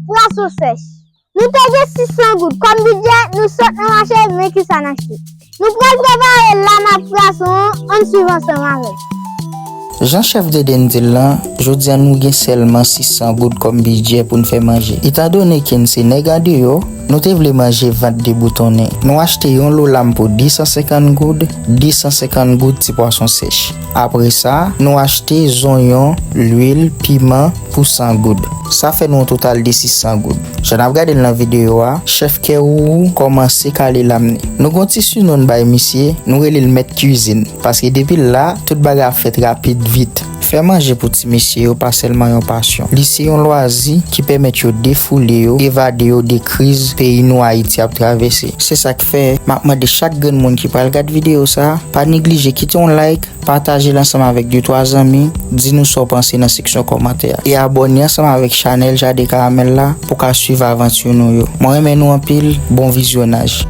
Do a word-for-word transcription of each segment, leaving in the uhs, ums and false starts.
Pwason sèch. Nou te gen sis san goud kòm bidjè, nou sot nan mache, men kisa n achte. Nou pral prepare lamap pwason an, ann swiv ansanm avè m. Jan chèf Deden di l lan, jodi a nou gen sèlman sis san goud kòm bidjè pou n fè manje. Etandone ke n se nèg andeyò, nou te vle manje vant deboutonnen. Nou achte yon lo lam pou de san senkant goud, de san senkant goud ti pwason sèch. Apre sa, nou achte zonyon, lwil, piman pou san goud. Sa fè nou yon total de sis san goud. Jan n ap gade l nan videyo a, chèf Kèwourou kòmanse kale lam ni. Nou gen yon ti sinon n bay misye, nou rele l mèt kuizin. Paske depi l la, tout bagay ap fèt rapid, vit. Fè manje pou ti mesye yo pa sèlman yon pasyon. Li se yon lwazi ki pèmèt yo defoule yo, evade yo de kriz peyi nou Ayiti ap travèse. Se sa k fè m ap mande chak grenn moun ki pral gad videyo sa a, pa neglije kite yon like, pataje l ansanm avèk de twa zanmi, di nou sa w panse nan seksyon kòmantè a. E abòne ansanm avèk chanèl Jaden Karamèl la pou w ka swiv avanti nou yo. Mwen renmen nou anpil, bon vizyonaj.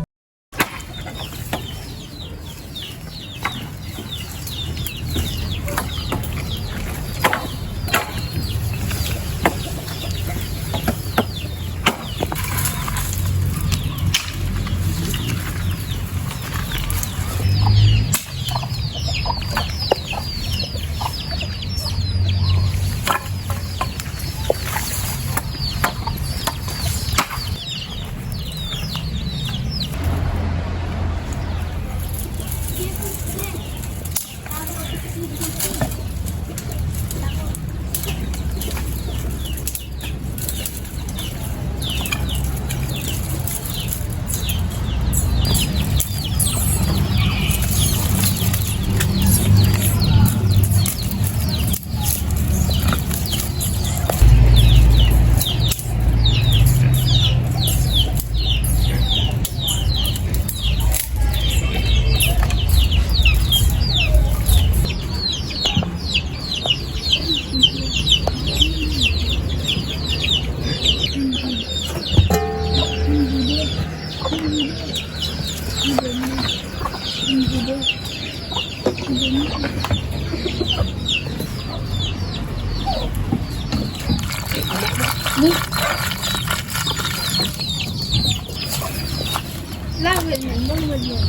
Lave l menm, ban mwen l menm.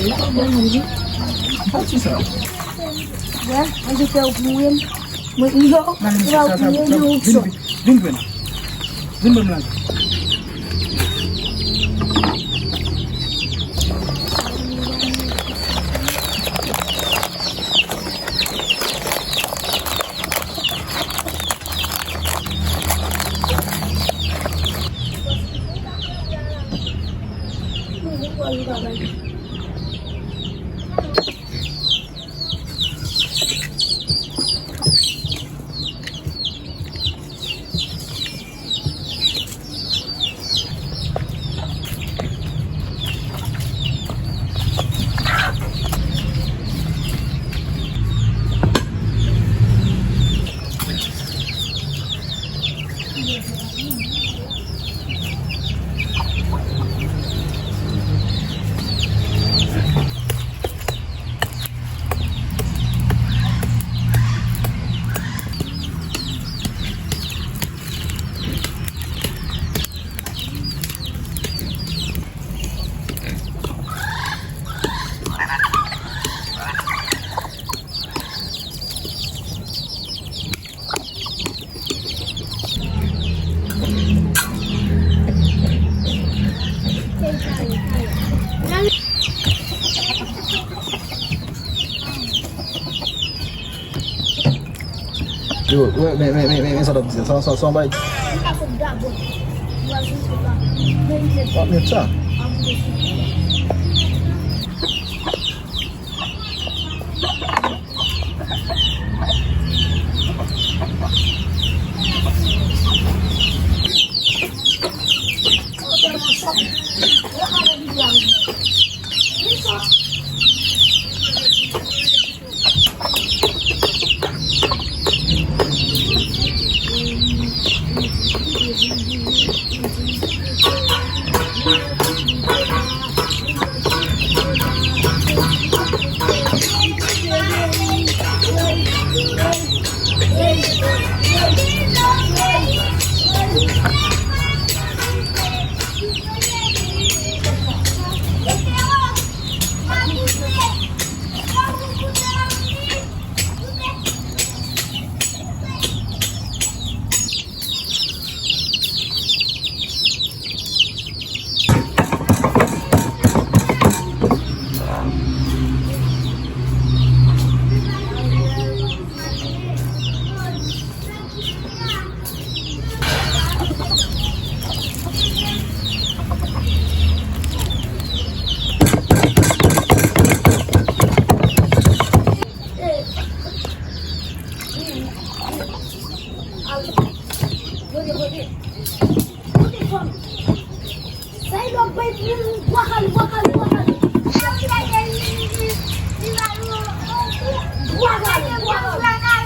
Lave l menm, wi. Pati sa. Wè, mwen te fè w pou mwen. Mwen, yo, yo, yo, yo, yo. Vin, vin, vin, vin. Vin ban m lave. Yo, men, men, men, men, men sa w ap di, sa, sa, sa w bay. W ap met sa. Sa e lòk bay pou bwa kale, bwa kale, bwa kale. Bwa kale, bwa kale.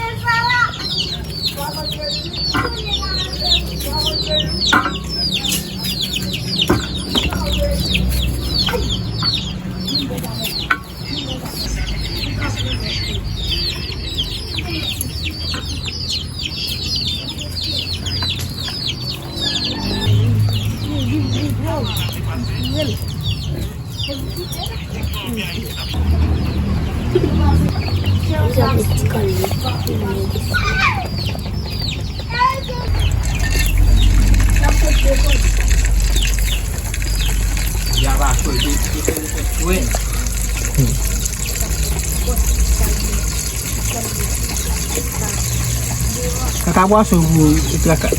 Kaka bwason pou traka.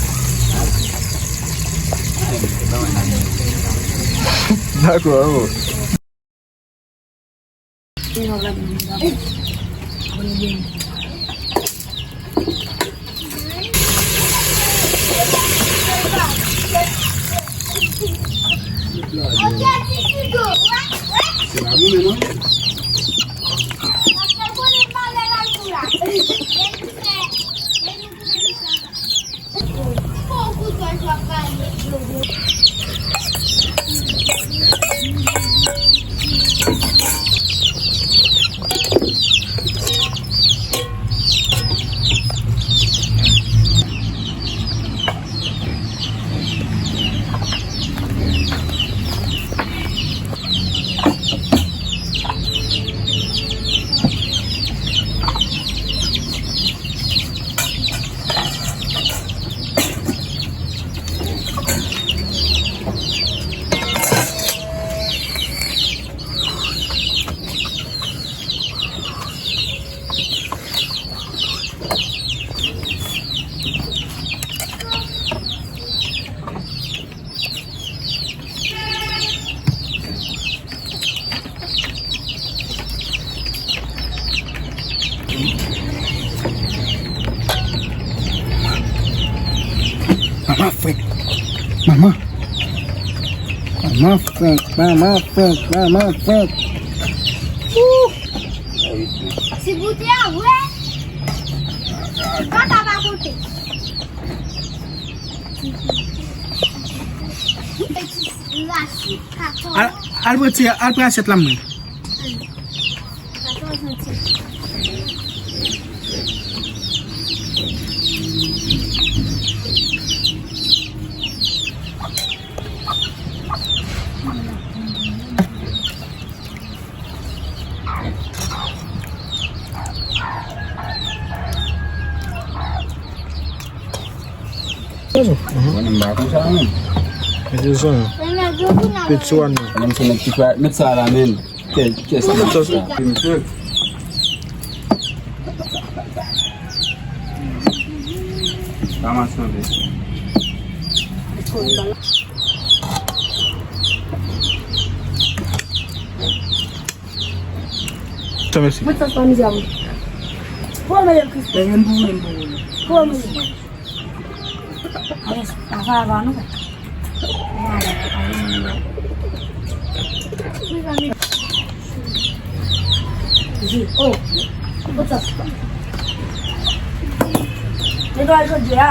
Dakò, oh. Manman frenk. Manman. Manman frenk, manman frenk, manman frenk. Wouh! Ti goute a vre. Papa pa konte. Al, al pran ti, al pran asyèt la mwen. Mwen menm m pa konn sa menm. Mete sa. Peti wan nan. Menm se nèg ki fè, met sa la menm. Kè, kè se nèg sa. Misye. Pa mache anpil. Sa mèsi. Mwen sa pa mizè mwen. Pou mwen menm Kristo. Pou mwen menm. Pou mwen menm. Yes, pa sa va nou. Ji, oh. What's up? Netwaye jodi a.